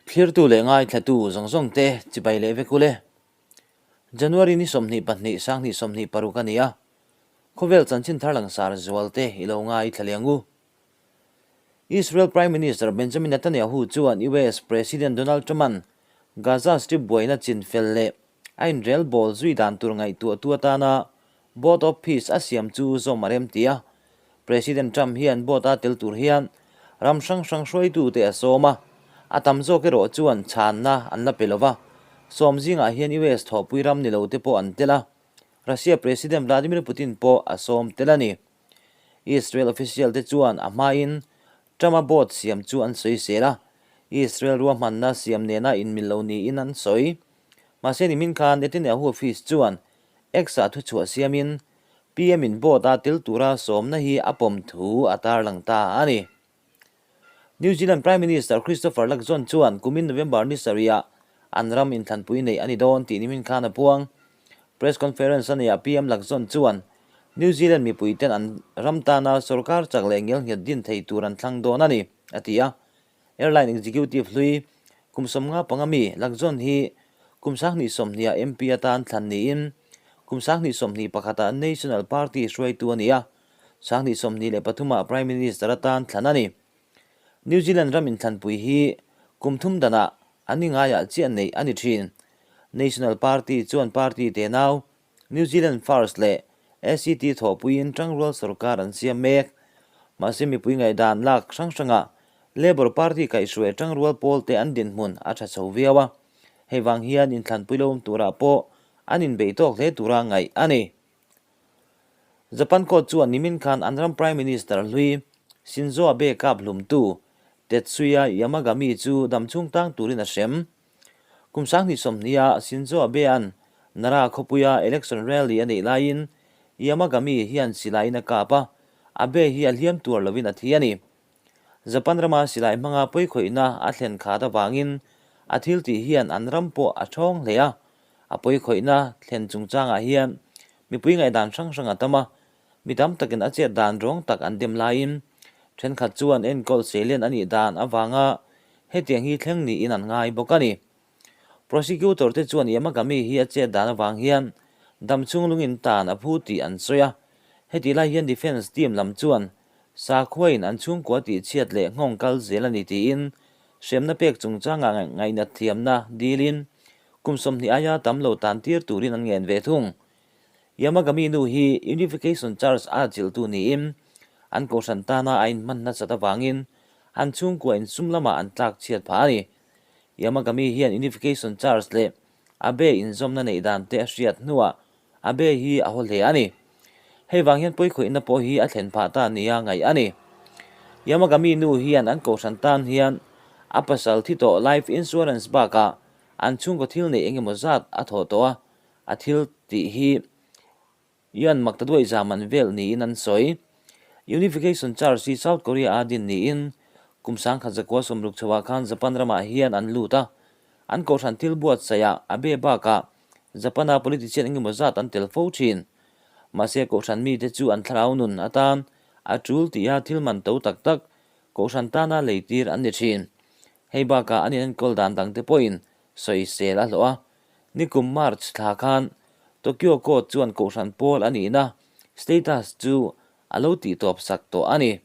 Thlirtu leh ngaithlatu zawng zawng te chibai leh vek ule. January ni 22 2026 a ni a, khawvel chanchin thar langsar zual te i lo ngaithla leh ang u. Israel Prime Minister Benjamin Netanyahu chuan US President Donald Trump-a'n Gaza Strip buaina chin fel leh a inrel bawl zui dan tur ngaihtuahtu atana Board of Peace a siam chu zawm a rem ti a. President Trump hian board-a tel tur hian ram hrang hrang hruaitute a sawm a, a tam zawk erawh chuan chhanna an la pe lo va. Sawm zingah hian US thawhpui ram ni lote pawh an tel a, Russia President Vladimir Putin pawh a sawm tel a ni. Israel official te chuan a hmain Trump-a board siam chu an sawisel a, Israel ruahmanna siam nena inmil lo niin an sawi. Mahse nimin khan Netanyahu office chuan X-ah thuchhuah siamin PM-in board-a tel tura sawmna hi a pawm thu a tarlang ta a ni. New Zealand Prime Minister Christopher Luxon chuan kumin November ni sarihah an ram inthlanpui neih a ni dawn tih nimin khan a puang. Press conference a neiah PM Luxon chuan New Zealand mipuiten an ram tana sorkar chak leh ngelnghet din thei tur an thlang dawn a ni, a ti a. Airline executive hlui kum 55 mi Luxon hi kum 2020-ah MP atan thlan niin kum 2021-ah National Party hruaitu a ni a, 2023-ah Prime Minister atan thlan a ni. New Zealand ram inthlanpui hi kum thum danah an ni ngaiah chiah neih a ni thin. National Party chuan party tenau New Zealand First leh ACT thawhpuiin tangrual sorkar an siam mek. Mahse mipui ngaihdan lak hrang hrangah Labour Party kaihhruai tangrual pawlte an dinhmun a tha chho viau a, hei vang hian inthlanpui lo awm turah pawh an inbeih tawk hle tura ngaih a ni. Japan court chuan nimin khan an ram Prime Minister hlui Shinzo Abe kap hlumtu Tetsuya Yamagami chu damchhung tang turin a hrem. Kum 2020-a Shinzo Abe-a'n Nara khawpuia election rally a neih laiin Yamagami hian silaiin a kap a, Abe hi a hliam tuar lovin a thi a ni. Japan rama silai hmanga pawikhawihna a thlen khat avangin a thil tih hian an ram pawh a thawng hle a, a pawikhawihna thlen chungchangah hian mipui ngaihdan hrang hrang a tam a, mi tam takin a chet dan rawng tak an dem laiin thenkhat chuan enkawl seilen a nih dan avanga hetiang hi thleng niin an ngai bawk a ni. Prosecutor te chuan Yamagami hi a chet dan avang hian damchhung lungin tan a phu tih an sawi a, hetih lai hian defence team lam chuan sakhuain an chhungkua tih chhiat leh nghawng kal zel a ni tiin hremna pek chungchangah ngaihnat thiamna dilin kum 20 aia tam lo tan tir turin an ngen ve thung. Yamagami nu hi Unification Church a chilhtu niin an kohhran tana a inhman nasat avangin an chhungkua insum lamah an tlak chhiat phah a ni. Yamagami hian Unification Church leh Abe inzawmna neih dan te a hriat hnuah Abe hi a haw hle a ni. Hei vang hian pawikhawihna pawh hi a thlen phah ta nia ngaih a ni. Yamagami nu hian an kohhran tan hian a pasal thi tawh life insurance bakah an chhungkaw thil neih engemaw zat a thawh tawh a, a thil tih hi Yuan mak ta duai zam an vel niin an sawi. Unification Church hi South Korea a din niin kum 1960 chhoah khan Japan ramah hian an lut a, an kohhran thil buatsaihah Abe bakah Japan-a politician engemaw zat an tel fo thin. Mahse kohhran mite chu an thlarau nun atan a tul tiha thil man to tak tak kohhran tana leitir an ni thin. Hei bakah an inenkawl dan dangte pawhin sawisel a hlawh a. Nikum March thla khan Tokyo Court chuan kohhran pawl a nihna status chu a lo tihtawp sak tawh a ni.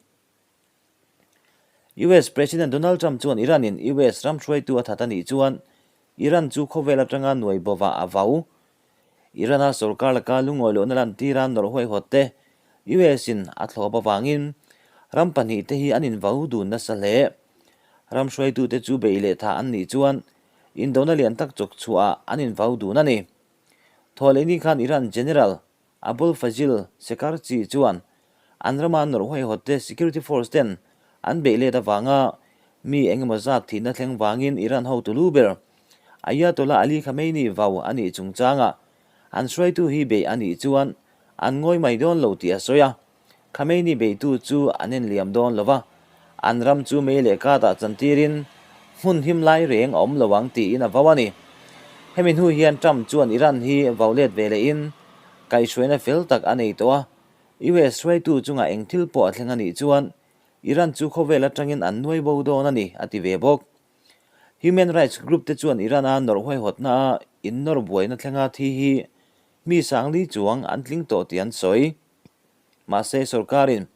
US President Donald Trump chuan Iran-in US ram hruaitu a that a nih chuan Iran chu khawvel atanga nuai bovah a vau. Iran-a sorkar laka lungawi lohna lantira nawrh huaihawt te US-in a thlawp avangin ram pahnihte hi an invau dun nasa hle. Ram hruaitute chu beih leh tha an nih chuan indona lian tak chawk chhuahah an invau dun a ni. Thawhlehni khan Iran General Abul Fazil Shekarchi chuan an rama nawrh huaihawt te security force ten an beih let avanga mi engemaw zat thihna thleng vangin Iran hotu lu ber Ayatollah Ali Khamenei vau a nih chungchangah an hruaitu hi beih a nih chuan an ngawi mai dawn lo tih a sawi a. Khamenei beitu chu an enliam dawn lo va, an ram chu mei leh katah chantirin hmun him lai reng a awm lo ang tiin a vau a ni. Hemi hnu hian Trump chuan Iran hi vau let ve lehin kaihhruaina fel tak a nei tawh a, US hruaitu chungah eng thil pawh a thleng a nih chuan Iran chu khawvel atangin an nuai bo dawn a ni, a ti ve bawk. Human rights group te chuan Iran-a nawrh huaihawtna a innawr buaina thlenga thi hi mi sangli chuang an tling tawh tih an sawi. Mahse, sorkarin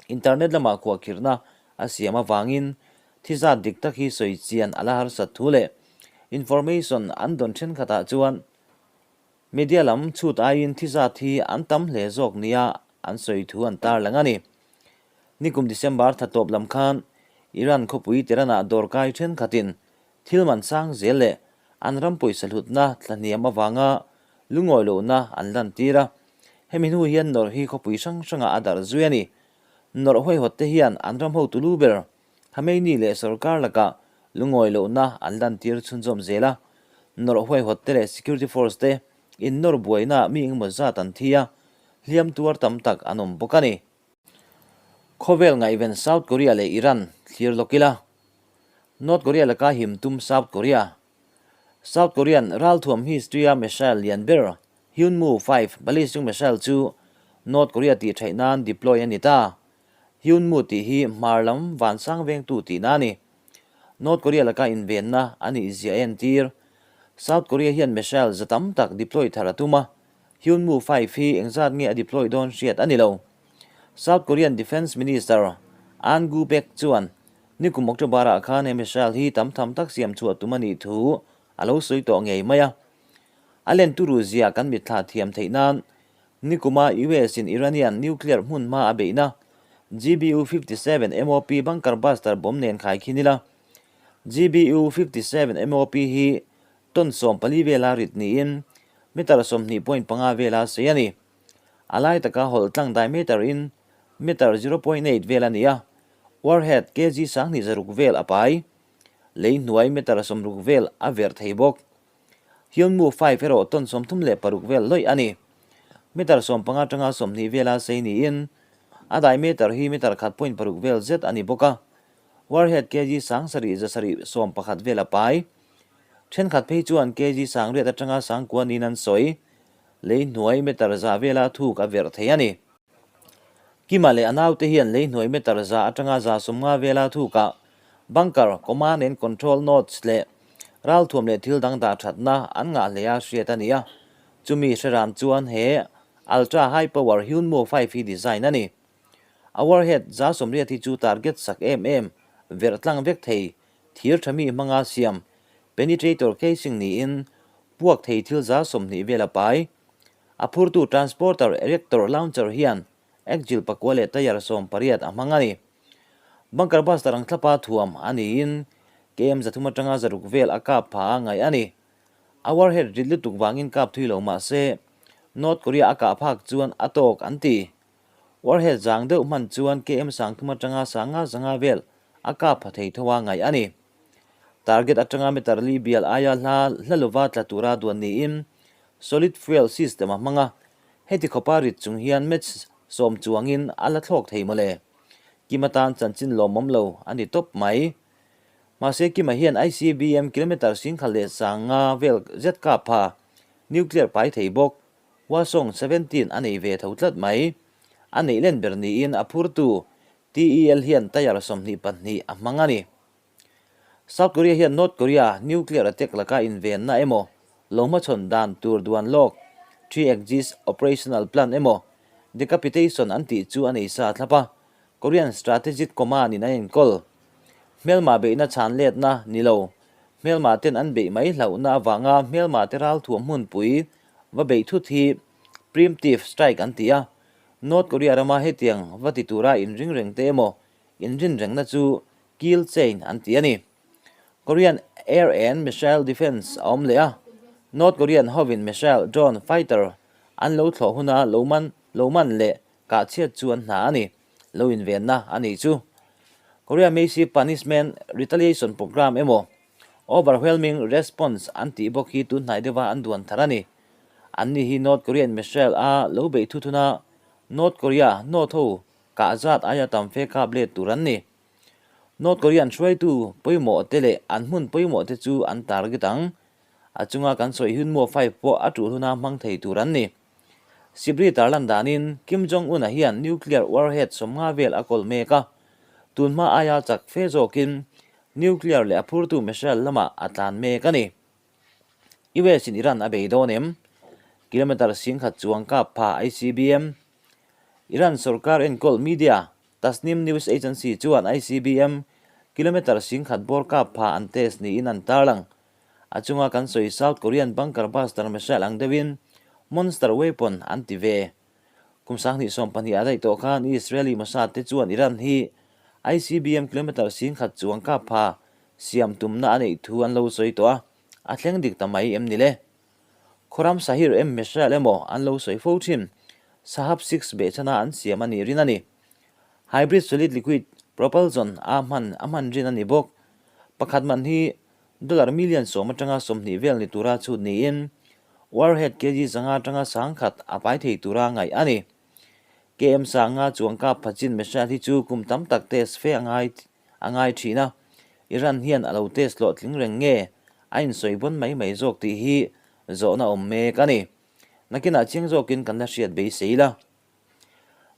internet lamah khuahkhirhna a siam avangin thi zat dik tak hi sawi chian a la harsat thu leh information an dawn thenkhatah chuan media lam chhut aiin thi zat hi an tam hle zawk nia an sawi thu an tarlang a ni. Nikum December tha tawp lam khan Iran khawpui Tehran-ah dawrkai thenkhatin thil man sang zel leh an ram pawisa hlutna thlahniam avanga lungawi lohna an lantir a. Hemi hnu hian nawrh hi khawpui hrang hrangah a darh zui a ni. Nawrh huaihawt te hian an ram hotu lu ber Khamenei leh sorkar lakah lungawi lohna an lantir chhunzawm zel a. Nawrh huaihawt te leh security force te innawr buainaah mi engemaw zat an thi a, hliam tuar tam tak an awm bawk a ni. Khawvel ngaihven South Korea leh Iran thlir lawk ila. North Korea laka him tum South Korea. South Korean ralthuam history-a missile lian ber Hyunmoo 5 ballistic missile chu North Korea tih theih nan deploy a ni ta. Hyunmoo tih hi hmar lam vansang vengtu tihna a ni. North Korea laka invenna a nih zia a entir. South Korea hian missile za tam tak deploy thar a tum a, Hyunmoo 5 hi engzat nge a deploy dawn hriat a ni lo. South Korean Defence Minister Ahn Gu-baek chuan nikum October-ah khan he missile hi tam tham tak siam chhuah tum a nih thu a lo sawi tawh ngei mai a. A len turu zia kan mitthla thiam theih nan nikuma US-in Iranian nuclear hmun hma a beihna GBU 57 MOP bunker buster bomb nen khai khin ila. GBU 57 MOP hi Ton 14 vela rit niin meter 20.5 vela sei a ni. A lai taka hawlh tlang diameter in meter 0.8 vel a ni a, warhead kg 2600 vel a pai. Lei hnuai meter 60 vel a verh thei bawk. Hyunmoo 5 erawh ton 36 vel lawih a ni. Meter 15 atanga 20 vela sei niin a diameter hi meter 1.6 vel zet a ni bawk a, warhead kg 7711 vel a pai. Thenkhat phei chuan kg 800 atanga 9,000 niin an sawi. Lei hnuai meter za vela thuk a verh thei a ni. Kima leh a naute hian lei hnuai meter za atanga 150 vela thukah bunker, command and control nodes leh ralthuam leh thil dang dah thatna an ngah hle a hriat a ni a. Chumi hreran chuan he ultra high power Hyunmoo 5 hi design a ni. A warhead 180 hi chu target sak em em verh tlang vek thei Thir tha mi hmanga siam penetrator casing niin puak thei thil 120 vel a pai. A phurtu transporter erector launcher hian axle pakua leh tyre 18 a hmang a ni. Bunker buster ang thlapa thuam a niin KM 300 atanga 600 vel a kap pha a ngaih a ni. A warhead rit lutuk vangin kap thui lo mah se North Korea a kah phak chuan a tawk an ti. Warhead zang deuh hman chuan KM 300 atanga 500 vel a kap pha thei tho a ngaih a ni. Target atanga meter li bial aia hla hla lova tla tura duan niin solid fuel system a hmang a, heti khawpa rit chung hian match sawm chuangin a la thlawk thei mawle. Kima tan chanchin lawmawm lo a ni tawp mai. Mahse Kima hian ICBM kilometer 1500 vel zet kap pha nuclear pai thei bawk. Hwasong 17 a nei ve tho tlat mai. A neih len ber niin a phurtu TEL hian tyre 22 a hmang a ni. South Korea hian North Korea nuclear attack laka invenna emaw, lo hmachhawn dan tur duan lawk, Three-Axis Operational Plan emaw, decapitation an tih chu a nei sa thlap a, Korean Strategic Command in an enkawl. Hmelma beihna chhan letna ni lo, hmelma ten an beih mai hlauhna avanga hmelma te ralthuam hmunpui va beih thut hi preemptive strike an ti a, North Korea rama hetiang va ti tura inring reng te emaw inrin rengna chu kill chain an ti a ni. Korean Air and Missile Defense a awm leh a, North Korean hovin missile, drone, fighter an lo thlawh huna lo man lo man leh kah chhiat chu an hna a ni, lo invenna a nih chu. Korea Massive Punishment Retaliation Program emaw Overwhelming Response an tih bawk hi tunhnai deuha an duan thar a ni. Anni hi North Korean missile a lo beih thu thuna North Korea North ho kah zat aia tam fe kap let tur an ni. North Korean hruaitu pawimawh te leh an hmun pawimawh te chu an target ang. A chunga kan sawi Hyunmoo 5 pawh a tul huna hmang thei tur an ni. Sibri tarlan danin Kim Jong-un-a hian nuclear warhead 50 vel a kawl mek a, tunhma aia chak fe zawkin. Nuclear leh a phurtu missile lamah a tlan mek a ni. US in Iran a bei dawn em? Kilometre 10,000 chuang kap pha ICBM, Iran sorkar enkawl media Tasnim News Agency chuan ICBM kilometre 10,000 bawr kap pha an test niin an tarlang. A chunga kan sawi South Korean bunker buster missile ang deuhin monster weapon an ti ve. Kum 2012 a daih tawh khan Israeli Mossad te chuan Iran hi ICBM kilometre 10,000 chuang kap pha siam tumna a neih thu an lo sawi tawh a, a thleng dik ta mai em ni le? Khawram Sahir em missile emaw an lo sawi fo thin, Shahab 6 behchhana an siam a nih rin a ni. Hybrid solid liquid propulsion a hman a hman rin a ni bawk. Pakhat man hi Dollar million 10 atanga 20 vel ni tura chhut niin warhead kg 500 atanga 10,000 a pai thei tura ngaih a ni. KM 500 chuang kap phachin missile hi chu kum tam tak test fe a ngai a ngai thin a, Iran hian a lo test hlawh tling reng nge a insawi bawn mai mai zawk tih hi zawhna awm mek a ni. Nakinah chiang zawkin kan la hriat beisei la.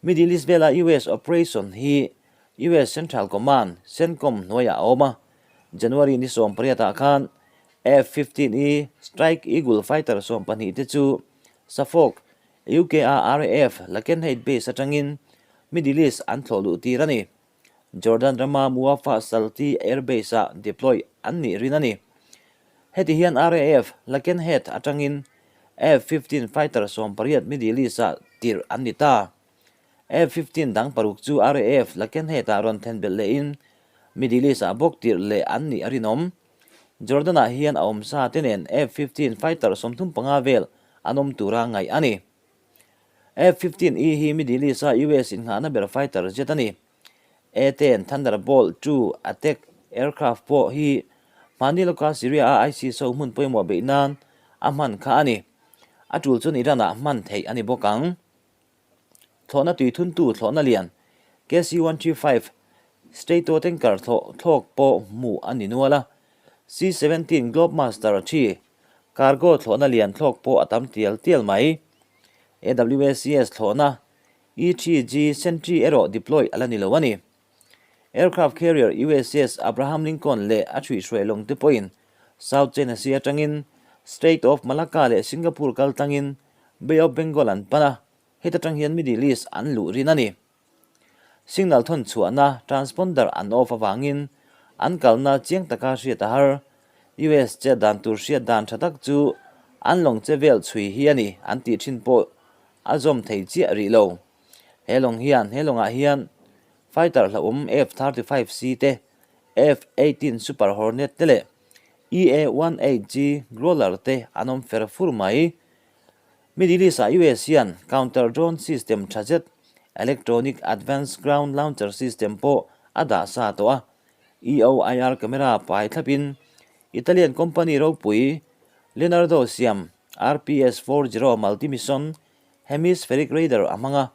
Middle East vela US operation hi US Central Command, CENTCOM, hnuaiah a awm a. January ni 18 ah khan F-15E Strike Eagle fighter 12 te chu Suffolk, UK a RAF Lakenheath base atangin Middle East an thlawh luh tir a ni. Jordan rama Muwaffaq Salti Air Base-ah deploy an nih rin a ni. Heti hian RAF Lakenheath atangin F-15 fighter 18 Middle East-ah tirh an ni ta. F-15 dang paruk chu RAF Lakenheath-ah rawn then belh lehin Middle East-ah bawk tirh leh an nih a rinawm. Jordan-ah hian a awm sa te nen F-15 fighter 35 vel an awm tura ngaih a ni. F-15E hi Middle East-a US innghahna ber fighter jet a ni. A-10 Thunderbolt 2 attack aircraft pawh hi hmani lawka Syria-a ISIS ho hmun pawimawh beih nan a hman kha a ni. A tul chuan Iran-ah hman theih a ni bawk ang. Thlawhna tui thuntu thlawhna lian KC-135 Stratotanker thlawh thlawk pawh hmuh a ni nual a. C-17 Globemaster 3 Cargo thlawhna lian thlawk pawh a tam tial tial mai. AWACS thlawhna E3G Sentry erawh deploy a la ni lo a ni. Aircraft carrier USS Abraham Lincoln leh a chhuihhruai lawng te pawhin South China Sea atangin Strait of Malacca leh Singapore kal tlangin Bay of Bengal an pan a, heta tang hian Middle East an luh rin a ni. Signal thawn chhuahna transponder an off avangin an kalna chiang taka hriat a har. US chet dan tur hriat dan tha tak chu an lawng che vel chhui hi a ni an tih thin pawh a zawm thei chiah rih lo. He lawng hian he lawngah hian fighter hlauhawm F-35C te, F-18 Super Hornet te leh EA-18G Growler te an awm fer fur mai. Middle East-ah US hian counter drone system tha zet, electronic advanced ground launcher system pawh a dah sa tawh a. EOIR camera pai thlapin Italian company ropui Leonardo siam RPS 40 multi-mission hemispheric radar a hmang a,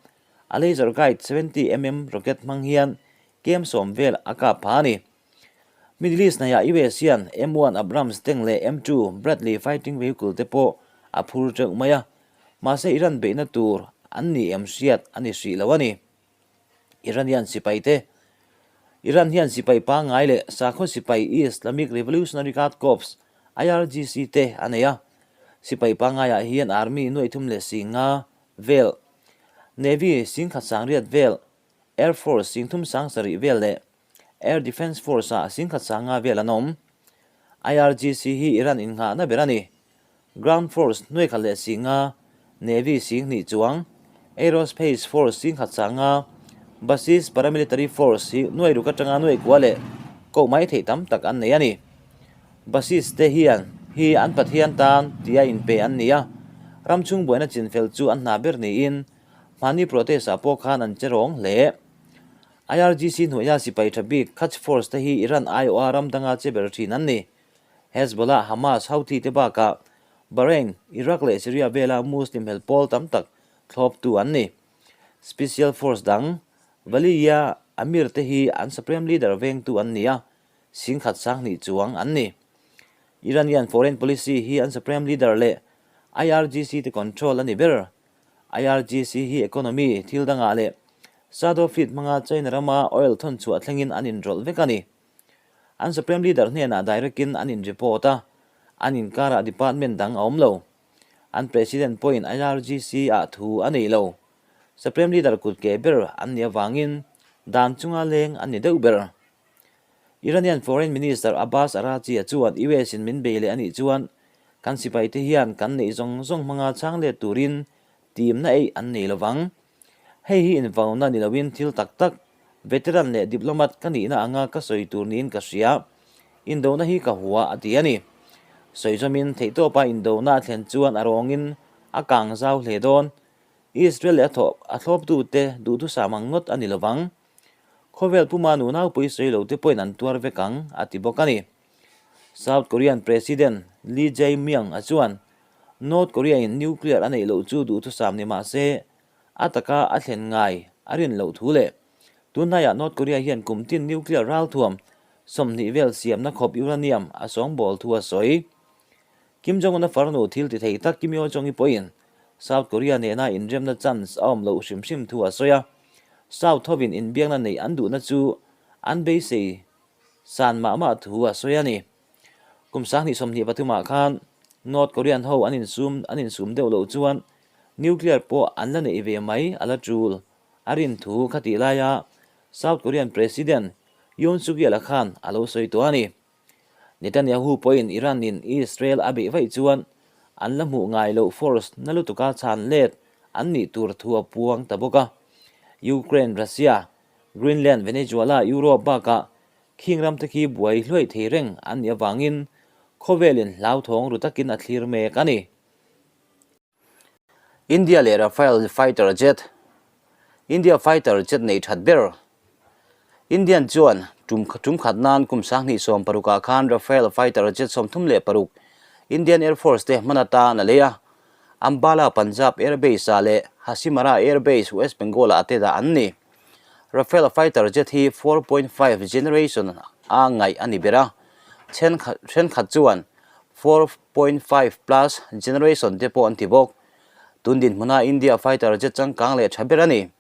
a laser guide 70 mm rocket hmang hian kem 10 vel a kap pha a ni. Middle East hnaihah US hian M1 Abrams tank leh M2 Bradley fighting vehicle te pawh a phur teuh mai a, mahse Iran beihna tur an ni em hriat a ni hrih lo a ni. Iranian sipai te Iran hian sipai pangngai leh sakhaw sipai Islamic Revolutionary Guard Corps, IRGC, te a nei a. Sipai pangngaiah hian army 35,000 vel, navy 1,100 vel, air force 3,700 vel leh Air Defence Force-ah 1,500 vel an awm. IRGC hi Iran innghahna ber a ni. Ground Force 2,100, Navy 2,000 chuang, Aerospace Force 1,500, Basij Paramilitary Force hi nuai ruk atanga nuai kua leh koh mai theih tam tak an nei a ni. Basij te hian hi an Pathian tan tia inpe an ni a, ram chhung buaina chinfel chu an hna ber niin hmani protest-ah pawh khan an che rawng hle. IRGC hnuaia sipai tha bik Quds Force te hi Iran aiawha ram danga che ber thin an ni. Hezbollah, Hamas, Houthi te bakah Bahrain, Iraq leh Syria vela Muslim hel pawl tam tak thlawptu an ni. Special Force dang, Valiya Amir te hi an Supreme Leader vengtu an ni a, 10,020 chuang an ni. Iranian foreign policy hi an Supreme Leader leh IRGC te control a ni ber. IRGC hi economy thil dangah leh Shadow Fleet hmanga China rama oil thawn chhuah thlengin an inrawlh vek a ni. An Supreme Leader hnenah direct-in an in-report a, an inkarah department dang a awm lo. An President pawhin IRGC-ah thu a nei lo. Supreme Leader kut keh ber an nih avangin dan chunga leng an ni deuh ber. Iranian Foreign Minister Abbas Araghchi-a chuan US-in min bei leh a nih chuan kan sipaite hian kan neih zawng zawng hmanga chhang let turin timna eih an nei lovang. Hei hi invauna ni loin thil tak tak, veteran leh diplomat ka nihna anga ka sawi tur niin ka hria. Indona hi ka hua a ti a ni. Sawi zawmin theihtawpa indona a thlen chuan a rawngin a kang zau hle dawn. Israel leh a thawh a thlawptute duhthusam ang ngawt a ni lovang. Khawvel puma nunaupui sawi lote pawhin an tuar vek ang, a ti bawk a ni. South Korean President Lee Jae-myung a chuan North Korea-in nuclear a neih loh chu duhthusam ni mah se, a taka a thlen ngai a rin loh thu leh tunhnaiah North Korea hian kum tin nuclear ralthuam 20 vel siamna khawp uranium a sawngbawl thu a sawi. Kim Jong-un-a farnu thil ti thei tak Kim Yo-jong-i pawhin South Korea nena inremna chance a awm loh hrim hrim thu a sawi a, South hovin inbiakna neih an duhna chu an beisei san mah mah thu a sawi a ni. Kum 2023 ah khan North Korean ho an insum an insum deuh loh chuan nuclear pawh an la neih ve mai a la tul a rin thu kha tih laia South Korean President Yoon Suk Yeol-a khan a lo sawi tawh a ni. Netanyahu pawhin Iran-in Israel a beih vaih chuan an la hmuh ngai loh force na lutuka chhan let an nih tur thu a puang ta bawk a. Ukraine, Russia, Greenland, Venezuela, Europe bakah khing ramte khi buai hluaih thei reng an nih avangin khawvelin hlauthawng ru takin a thlir mek a ni. India leh Rafale fighter jet India fighter jet nei that ber Indian chuan tum tum khat nan kum 2016 ah khan Rafale fighter jet 36 Indian Air Force te hman atan a lei a, Ambala Punjab Air Base ah leh Hasimara Air Base West Bengal ah te dah an ni. Rafale fighter jet hi 4.5 generation a ngaih a ni ber a, thenkhat chuan 4.5 plus generation te pawh an ti bawk. Tun dinhmuna India fighter jet changkang leh tha ber a ni.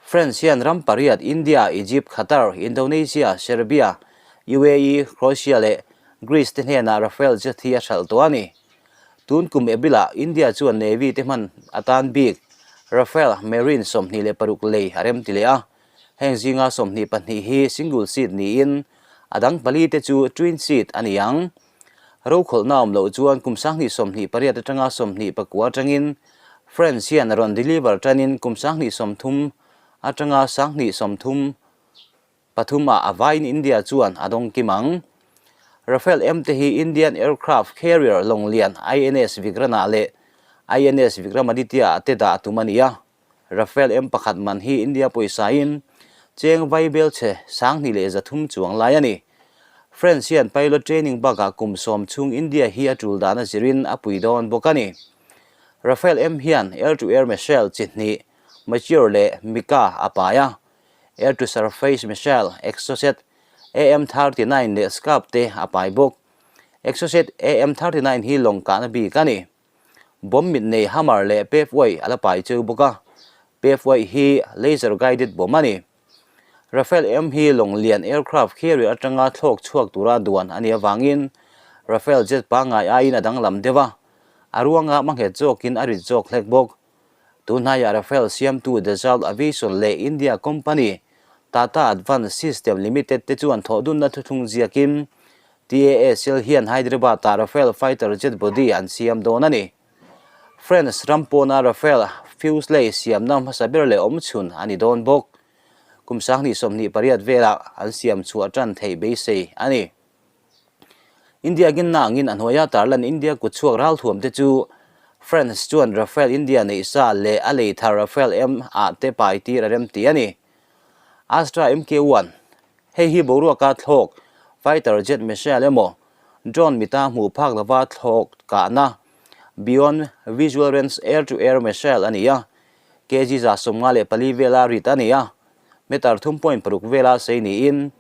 France hian ram pariat India, Egypt, Qatar, Indonesia, Serbia, UAE, Croatia leh Greece te hnenah Rafale jet hi a hralh tawh a ni. Tun kum April-ah India chuan Navy te hman atan bik Rafale Marine 26 lei a rem ti leh a. Heng zinga 22 hi single seat niin a dang pali te chu twin seat a ni ang. Rokhawlhna awm loh chuan kum 2028 atanga 29 atangin France hian a rawn deliver tanin kum 2030 atanga 2033 ah a vaiin India chuan a dawng kim ang. Rafale M te hi Indian aircraft carrier lawng lian INS Vikrant-ah leh INS Vikramaditya-ah te dah tum a ni a. Rafale M pakhat man hi India pawisain cheng vaibel chhe 2300 chuang lai a ni. France hian pilot training bakah kum 10 chhung India hi a tul dan a zirin a pui dawn bawk a ni. Rafale M hian air-to-air missile chi hnih, Meteor leh Mica a pai a. Air-to-surface missile, Exocet, AM-39 leh Scalp te a pai bawk. Exocet AM-39 hi lawng kahna bik a ni. Bomb mit nei Hammer leh Paveway a la pai cheu bawk a, Paveway hi laser guided bomb a ni. Rafale M hi lawng lian aircraft carrier atanga thlawk chhuak tura duan a nih avangin Rafale jet pangngai aiin a danglam deuh a, a ruanga hmanghet zawkin a rit zawk hlek bawk. Tunhnaiah Rafale siamtu Dassault Aviation leh India company Tata Advanced System Limited te chuan thawhdunna thuthlung ziakin TASL hian Hyderabad-ah Rafale fighter jet body an siam dawn a ni. France ram pawna Rafale fuselage siamna hmasa ber leh awmchhun a ni dawn bawk. Kum 2028 velah an siam chhuah tan theih beisei a ni. India ginna angin a hnuaia tarlan India kutchhuak ralthuam te chu France chuan Rafale India neihsa leh a lei thar Rafale M ah te pai tir a remti a ni. Astra MK-1. Hei hi boruaka thlawk, fighter jet missile emaw, drone mita hmuh phak lova thlawk kahna, beyond visual range air-to-air missile a ni a, kg 154 vela rit a ni a, meter 3.6 vela sei niin,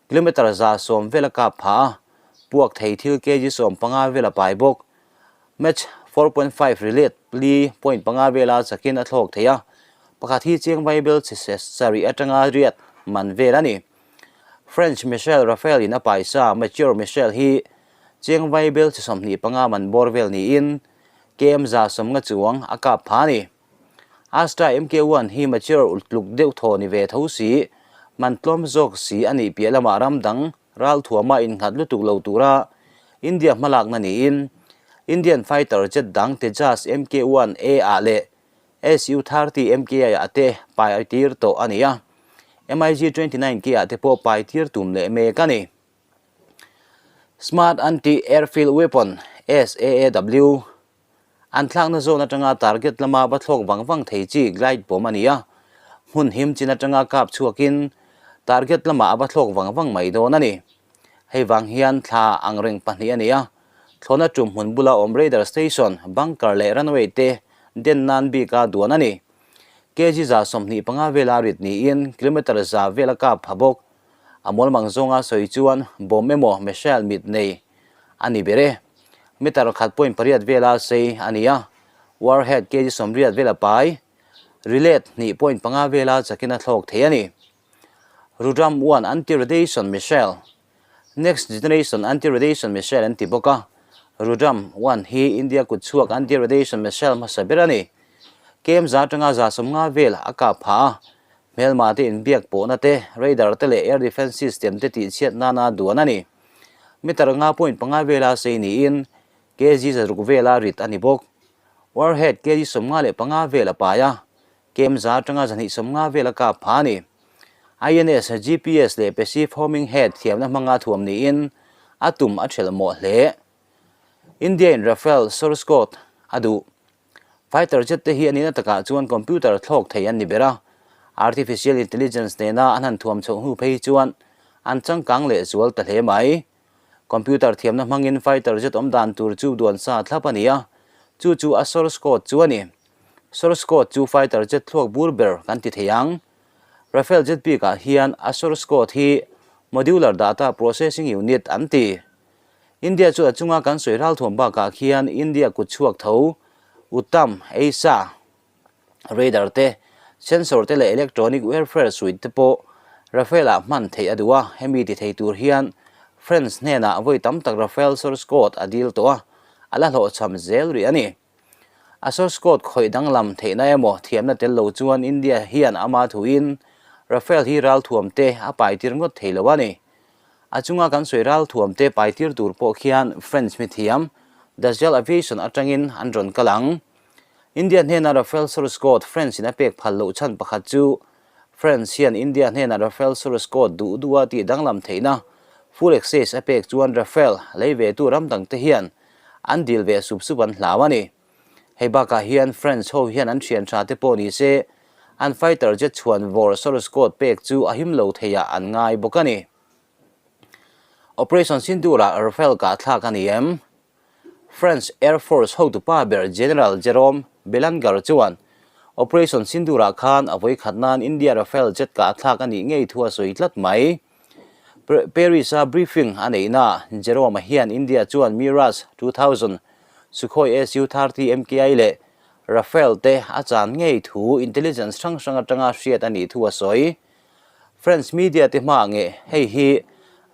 kilometre 110 vela kap pha a, puak thei thil kg 15 vela pai bawk. Mach 4.5 rilet li point panga vela chakin a thlawk thei a, pakhat hi chiang vaibel chhe sarih atanga riat man vel a ni. French Michel Rafale in a paisa Mature Michel hi cheng vai bel chi 25 man bawr vel niin KM 150 chuang a kap pha a ni. Astra MK1 hi Mature ultluk deuh thaw ni ve tho si, man tlawm zawk si a nih piah lamah ram dang ralthuama innghat lutuk lo tura India hmalakna niin Indian fighter jet dang Tejas MK1A ah leh SU-30 MKI ah te pai tir tawh a ni a, MiG-29K ah te pawh pai tir tum leh mek a ni. Smart Anti-Airfield Weapon, SAAW, an thlakna zawn atanga target lama va thlawk vang vang thei chi glide bomb a ni a, hmun him chin atanga kap chhuakin target lamah a va thlawk vang vang mai dawn a ni. Hei vang hian thla angreng pahnih a ni a, thlawhna tum hmun bula awm radar station, bunker leh runway te den nan bika duan a ni. Kg 25 vela rit niin kilometre za vela kap pha bawk. A mualmang zawnga sawi chuan bomb emaw missile mit nei a ni ber e. Meter khat point pariat vela sei a ni a, warhead kg 80 vela pai, rilet hnih point panga vela chakin a thlawk thei a ni. Rudram 1 Anti-Radiation Missile, Next Generation Anti-Radiation Missile an ti bawk a, Rudram 1 hi India kut chhuak anti-radiation missile hmasa ber a ni. KM za atanga 150 vel a kap phah a, hmelma te inbiak pawhna te, radar te leh air defence system te tihchhiat nana duan a ni. Meter nga point panga vela sei niin kg 600 vela rit a ni bawk. Warhead kg 55 vel a pai a, KM za atanga 250 vel a kap pha a ni. INS, GPS leh Passive Homing Head thiamna hmanga thuam niin a tum a thelh mawh hle. India in Rafale source code a duh. Fighter jet te hi a nihna takah chuan computer thlawk thei an ni ber a, Artificial Intelligence nena an han thuam chhoh hnu phei hi chuan an changkang leh zual ta hle mai. Computer thiamna hmangin fighter jet awm dan tur chu duan sa thlap a ni a, chu chu a source code chu a ni. Source code chu fighter jet thluak bur ber kan ti thei ang. Rafale jet bikah hian a source code hi Modular Data Processing Unit an ti. India chu a chunga kan sawi ralthuam bakah khian India kut chhuak tho, Uttam, AESA, radar te, sensor te leh electronic warfare suite te pawh Rafale ah hman theih a duh a, hemi ti thei tur hian France hnenah vawi tam tak Rafale source code a dil tawh a, a la hlawhchham zel rih a ni. A source code khawih danglam theihna emaw thiamna tel lo chuan India hian ama thuin Rafale hi ralthuam te a pai tir ngawt thei lo a ni. A chunga kan sawi ralthuam te pai tir tur pawh khian French mithiam Dassault Aviation atangin an rawn kal ang. India hnena Rafale source code French in a pek phal loh chhan pakhat chu France hian India hnena Rafale source code duh duha tih danglam theihna full access a pek chuan Rafale lei ve tu ram dangte hian an dil ve sup sup an hlau a ni. Hei bakah hian France ho hian an thian tha te pawh ni se an fighter jet chhuan vawr source code pek chu a him lo theiah an ngai bawk a ni. Operation Sindoor-ah Rafale kah thlak a ni em? France Air Force hotupa ber General Jerome Belanger chuan Operation Sindoor-ah khan a vawi khat nan India Rafale jet kah thlak a nih ngei thu a sawi tlat mai. Paris-a briefing a neihna Jerome-a hian India chuan Mirage 2000, Sukhoi Su-30 MKI leh Rafale te a chan ngei thu intelligence hrang hrang atanga hriat a nih thu a sawi. French media te hmaah nge hei hi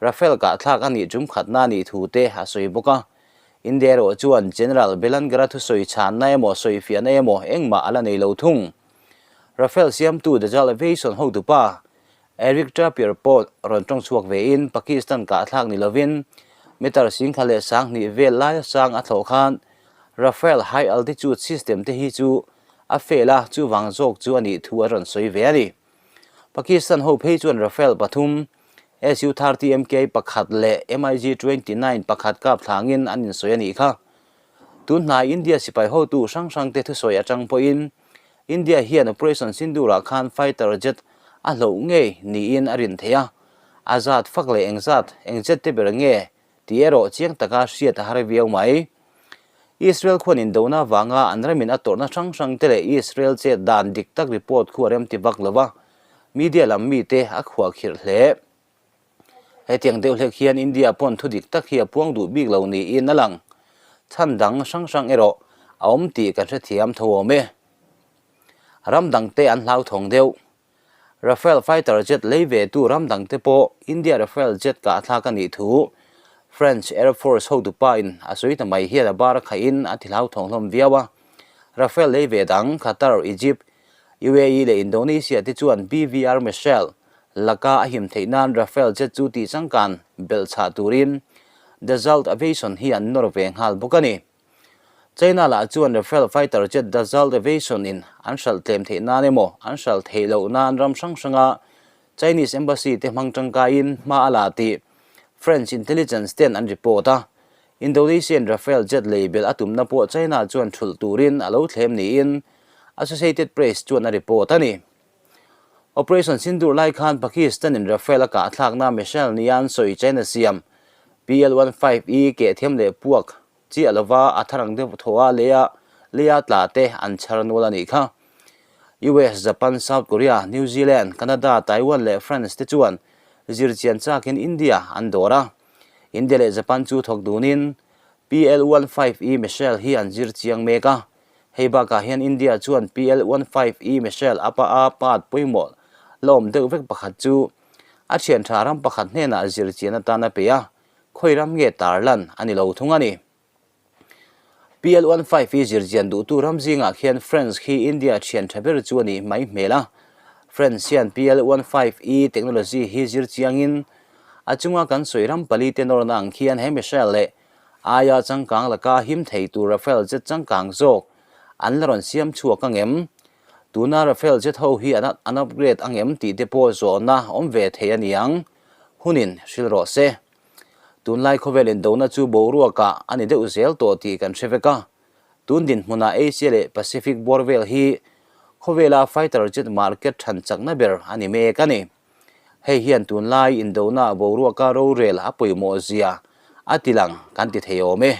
Rafale kahthlak a nih tum khatna a nih thu te a sawi bawk a. India erawh chuan General Belanger-a thusawi chhanna emaw sawifiahna emaw engmah a la nei lo thung. Rafale siamtu Dassault Aviation hotupa Eric Trappier pawh rawn tawng chhuak vein Pakistan kahthlak ni lovin meter singkha leh 2000 vel laia sang a thlawh khan Rafale high altitude system te hi chu a fail a, chuvang zawk chu a nih thu a rawn sawi ve a ni. Pakistan ho phei chuan Rafale pathum, Su-30 MKI pakhat leh MiG-29 pakhat kap thlangin an insawi a nih kha. Tun hnai India sipai hotu hrang hrangte thusawi atang pawhin India hian Operation Sindoor-ah khan fighter jet a hloh ngei niin a rin theih a, a zat fak leh engzat eng jet te ber nge tih erawh chiang taka hriat a har viau mai. Israel khuan indona avanga an ramin a tawrhna hrang hrang te leh Israel chet dan dik tak report khu a remti vak lo va, media lam mite a khuahkhirh hle. Hetiang deuh hlek hian India pawn thu dik tak hi a puang duh bik lo niin a lang. Chhan dang hrang hrang erawh a awm tih kan hrethiam tho awm e. Ram dangte an hlauthawng deuh. Rafale fighter jet lei ve tu ram dangte pawh India Rafale jet kah thlak a nih thu French Air Force hotupa in a sawi ta mai hian a bar a khaih in a ti hlauthawng hlawm viau a. Rafale lei ve dang Qatar, Egypt, UAE leh Indonesia te chuan BVR missile laka a him theih nan Rafale jet chu tih changkan belh chhah turin Dassault Aviation hi an nawr ve nghal bawk a ni. China lah chuan Rafale fighter jet Dassault Aviation in an hralh tlem theih nan emaw an hralh theih loh nan ram hrang hranga Chinese embassy te hmang tangkaiin hma a la tih French intelligence ten an report a. Indonesian Rafale jet lei belh a tumna pawh China chuan thulh turin a lo thlem niin Associated Press chuan a report a ni. Operation Sindoor lai khan Pakistan in Rafale a kahthlakna missile nia an sawi China siam PL-15E keh thiam leh puak chiah lova a thar ang deuh thaw a leia leia tla te an chhar nual a nih kha. US, Japan, South Korea, New Zealand, Canada, Taiwan leh France te chuan zirchian chakin India an dawr a. India leh Japan chu thawk dunin PL-15E missile hi an zir chiang mek a. Hei bakah hian India chuan PL-15E missile a pa a part pawimawh la awm deuh vek pakhat chu a thian tha ram pakhat hnenah zirchian atan a pe a, khawi ram nge tarlan a ni lo thung a ni. PL-15 i zirchian duhtu ram zingah khian France khi India thian tha ber chu a nih mai hmel a. France hian PL-15 i technology hi zir chiangin a chunga kan sawi ram pali te nawrna ang khian he missile leh aia changkang laka him thei tur Rafale jet changkang zawk an la rawn siam chhuak ang em? Tuna Rafale jet ho hi an upgrade ang em tih te pawh zawhna awm ve thei a ni ang. Hunin hrilh rawh se. Tunlai khawvel indona chu boruakah a ni deuh zel tawh tih kan hre vek a. Tun dinhmunah Asia leh Pacific bawr vel hi khawvela fighter jet market than chakna ber a ni mek a ni. Hei hian tunlai indona boruaka rorel a pawimawh zia a tilang kan ti thei awm e.